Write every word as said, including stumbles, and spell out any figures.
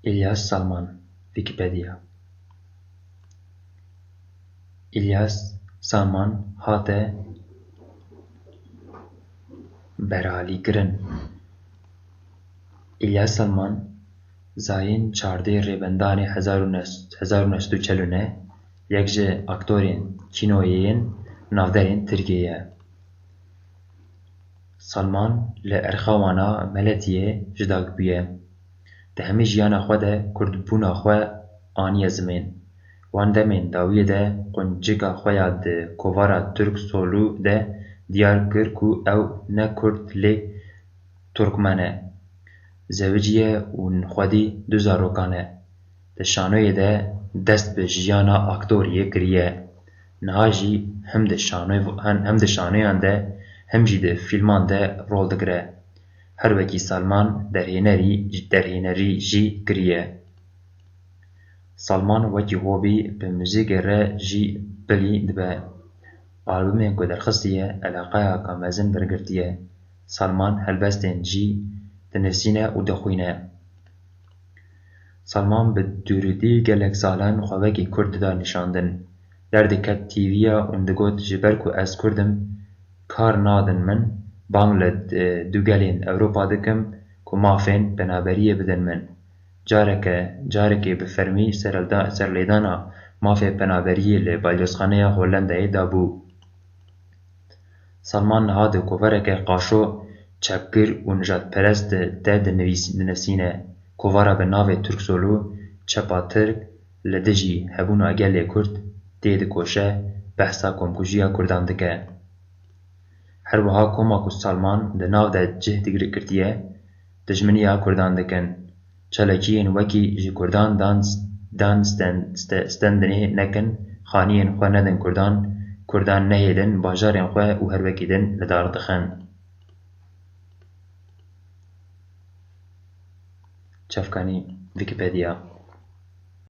Îlyas Salman, Wikipedia. Îlyas Salman hate beralîkirin. Îlyas Salman zayîn çardê Rêbendanê hezar û neh sed û çel û neh, yek ji aktorên kînoyê yên navderên Tirkiyê ye. Salman li erxa wana Meletiyê ji dak bûye. Di hemî jiyana xwe de kurdbûna xwe aniye zimên. Wan demên dawiyê de quncika xwe ya di kovara Turk Solû de diyar kir ku ew ne kurd lê turkmen e. Zewiciye û xwedî du zarokan e. Di şanoyê de dest bi jiyana aktoriyê kiriye. Niha jî hem di şanoy-, hem, hem di şanoyan de hem jî di fîlman de rol digire. Her wekî Salman derhênerî, derhênerî jî kiriye. Salman wekî hobî bi muzîkê re jî bilî dibe. Albumên ku derxistiye eleqeyaka mezin bergirtiye. Salman helbestên jî dinivîsîne û dixwîne. Salman bi dûrîtî gelek salan xwe wekî Kurd dida nîşandin. Derdikevt T V'ya û digot, ji ber ku ez Kurd im, kar nadin min, bang li, e, dûgelên Ewropa dikim ku mafên penaberiyê bidin min. Careke, carekê bi fermî serlda-, serlêdana mafê penaberiyê li Balyozxaneya Hollandayê dabû. Salman niha di kovareke qaşo çepgir û nijadperest de dinivîs-, dinivîsîne. Kovara bi navê Turk Solû, Çepa Tirk, li dijî hebûna gelê Kurd tê dikoşe, behsa komkujiya Kurdan dike. Her wiha koma ku Salman di nav de cih digirtiye, dijminiya Kurdan dikin. Çalakiyên wekî ji Kurdan dan, dan sten-, ste-, stendinê nekin, xaniyên xwe nedin Kurdan, Kurdan nehêlin, bajarên xwe û her wekî din li dar dixin. Çavkanî, Wikipedia.